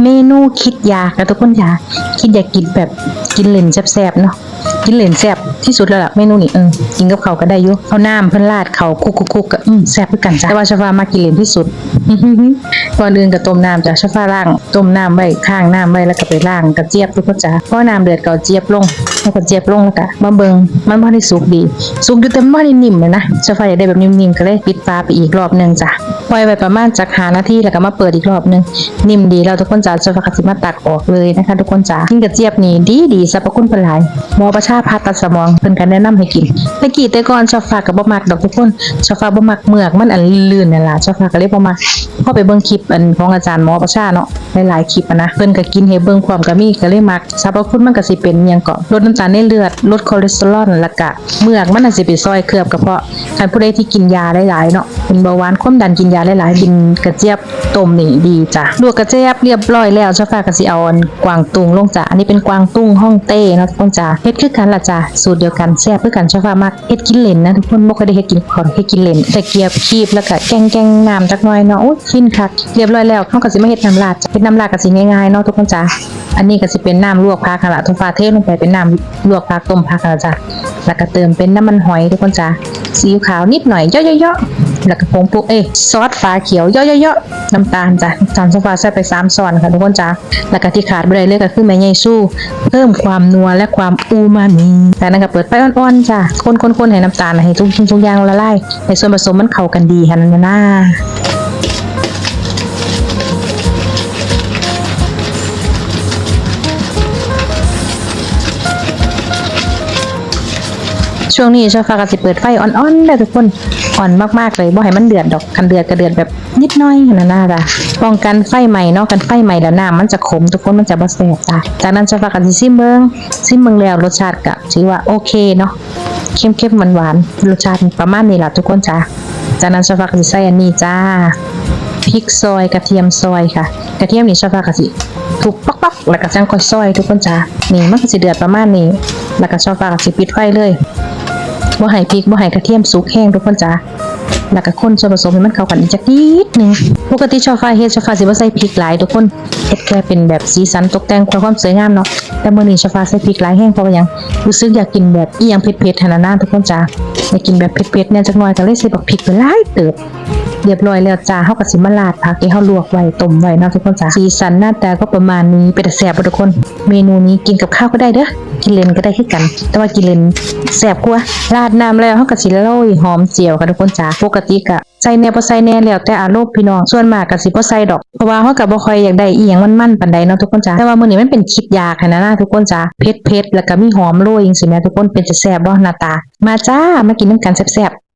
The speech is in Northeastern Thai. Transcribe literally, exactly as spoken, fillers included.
เมนูคิดอยากนะทุกคนจ้า คิดอยากกินแบบกินเล่นแซ่บๆเนาะ กินเล่นแซ่บที่สุดแล้วล่ะเมนูนี้ เออ กินกับข้าวก็ได้อยู่ เอาน้ำเพิ่นราดข้าวคลุกๆๆ ก็ อืม แซ่บคือกันจ้ะ แต่ว่าโซฟามักกินเล่นที่สุด ก่อนอื่นก็ต้มน้ำจ้ะ โซฟาล้าง ต้มน้ำไว้ ค้างน้ำไว้ แล้วก็ไปล้างกระเจี๊ยบทุกคนจ้า พอน้ำเดือดก็เอาเจี๊ยบลง เอากระเจี๊ยบลงแล้วก็มาเบิ่ง มันบ่ได้สุกดี สุกอยู่แต่มันบ่ได้นิ่มเลยนะ โซฟาอยากได้แบบนิ่มๆ ก็เลยปิดฝาไปอีกรอบหนึ่งจ้ะ ปล่อยไว้ประมาณจักห้านาที แล้วก็มาเปิดอีกรอบหนึ่ง นิ่มดีแล้วทุกคนจ้า โซฟาก็สิมาตักออกเลยนะคะทุกคนจ้า กินกระเจี๊ยบนี่ดีดี สรรพคุณเพิ่นหลาย หมอประชาผ่าตัดสมอง เพิ่นก็แนะนำให้กิน แต่กี้แต่ก่อนโซฟาก็บ่มักดอกทุกคน โซฟาบ่มักเมือกมันอันลื่นๆนั่นล่ะ โซฟาก็เลยบ่มัก พอไปเบิ่งคลิปอันของอาจารย์หมอประชาเนาะ หลายๆคลิปอะนะ เพิ่นก็กินให้เบิ่งพร้อมก็มี ก็เลยมัก สรรพคุณมันก็สิเป็นอิหยังเกาะ ลดน้ำตาลในเลือด ลดคอเลสเตอรอล แล้วก็เมือกมันน่ะสิไปซอยเคลือบกระเพาะ คันผู้ใดที่กินยาหลายๆเนาะ เป็นเบาหวานความดัน กินยาหลายๆ กินกระเจี๊ยบต้มนี่ดีจ้ะ ลวกกระเจี๊ยบเรียบร้อยแล้ว โซฟาก็สิเอาอันกวางตุ้งลงจ้ะ อันนี้เป็นกวางตุ้งฮ่องเต้เนาะทุกคนจ้ะ เฮ็ดคือกันล่ะจ้ะ สูตรเดียวกัน แซ่บคือกัน โซฟามักเฮ็ดกินเล่นนะทุกคน บ่ค่อยได้เฮ็ดกินข้าว เฮ็ดกินเล่น ตะเกียบคีบแล้วก็แกงๆน้ำจักหน่อยเนาะ โอ้ย ฟินคัก เรียบร้อยแล้ว เฮาก็สิมาเฮ็ดน้ำราดจ้ะ เฮ็ดน้ำราดก็สิง่ายๆเนาะทุกคนจ้ะ อันนี้ก็สิเป็นน้ำลวกผักหั่นล่ะ โซฟาเทลงไปเป็นน้ำลวกผักต้มผักหั่นล่ะจ้ะ แล้วก็เติมเป็นน้ำมันหอยทุกคนจ้า ซีอิ๊วขาวนิดหน่อย เยอะๆๆ แล้วก็ผงปรุง เอ้ย ซอสฝาเขียว เยอะๆๆ น้ำตาลจ้ะ น้ำตาลโซฟาใส่ไปสามช้อนค่ะทุกคนจ้า แล้วก็ที่ขาดบ่ได้เลยก็คือแม่ใหญ่ซู เพิ่มความนัวและความอูมามิ จากนั้นก็เปิดไฟอ่อนๆจ้ะ คนๆๆ ให้น้ำตาล ให้ทุกสิ่งทุกอย่างละลาย ให้ส่วนผสมมันเข้ากันดีหั่นนะ ช่วงนี้โซฟาก็สิเปิดไฟอ่อนๆเด้อทุกคน อ่อนมากๆเลย บ่ให้มันเดือดดอก คันเดือดก็เดือดแบบนิดหน่อยหั้นนะจ้ะ ป้องกันไฟไหม้เนาะ คันไฟไหม้แล้วน้ำมันจะขมทุกคน มันจะบ่แซ่บจ้ะ จากนั้นโซฟาก็สิซิมเบิ่ง ซิมเบิ่งแล้วรสชาติก็ถือว่าโอเคเนาะ เค็มๆหวานๆ รสชาติประมาณนี้ล่ะทุกคนจ้ะ จากนั้นโซฟาก็สิใส่อันนี้จ้า พริกซอย กระเทียมซอยค่ะ กระเทียมนี่โซฟาก็สิทุบป๊อกๆ แล้วก็จั่งค่อยซอยทุกคนจ้า นี่มันก็สิเดือดประมาณนี้ แล้วก็โซฟาก็สิปิดไฟเลย บ่ให้พริก บ่ให้กระเทียมสุกแฮงทุกคนจ้า แล้วก็คนส่วนผสมให้มันเข้ากันอีกจักนิดนึง ปกติโซฟาเฮ็ด โซฟาสิบ่ใส่พริกหลายทุกคน เฮ็ดแค่เป็นแบบสีสันตกแต่งเพื่อความสวยงามเนาะ แต่มื้อนี้โซฟาใส่พริกหลายแฮง เพราะว่าหยัง รู้สึกอยากกินแบบอิหยังเผ็ดๆหั้นนะทุกคนจ้า อยากกินแบบเผ็ดๆแน่จักหน่อย ก็เลยใส่บักพริกไปหลายเติบ เรียบร้อยแล้วจ้า เฮาก็สิมาราดผักที่เฮาลวกไว้ต้มไว้เนาะทุกคนจ้า สีสันหน้าตาก็ประมาณนี้ เป็นตาแซ่บบ่ทุกคน เมนูนี้กินกับข้าวก็ได้เด้อ กินเล่นก็ได้คือกัน แต่ว่ากินเล่นแซ่บกว่า ราดน้ำแล้วเฮาก็สิโรยหอมเจียวค่ะทุกคนจ้า ปกติก็ใส่แหน่บ่ใส่แหน่แล้วแต่อารมณ์พี่น้อง ส่วนมากก็สิบ่ใส่ดอก เพราะว่าเฮาก็บ่ค่อยอยากได้อิหยังมันๆปานใดเนาะทุกคนจ้า แต่ว่ามื้อนี้มันเป็นคิดอยากหั้นนะทุกคนจ้า เผ็ดๆ แล้วก็มีหอมโรยจั่งซี้แหมทุกคน เป็นตาแซ่บบ่หน้าตา มาจ้า มากินนำกันแซ่บๆ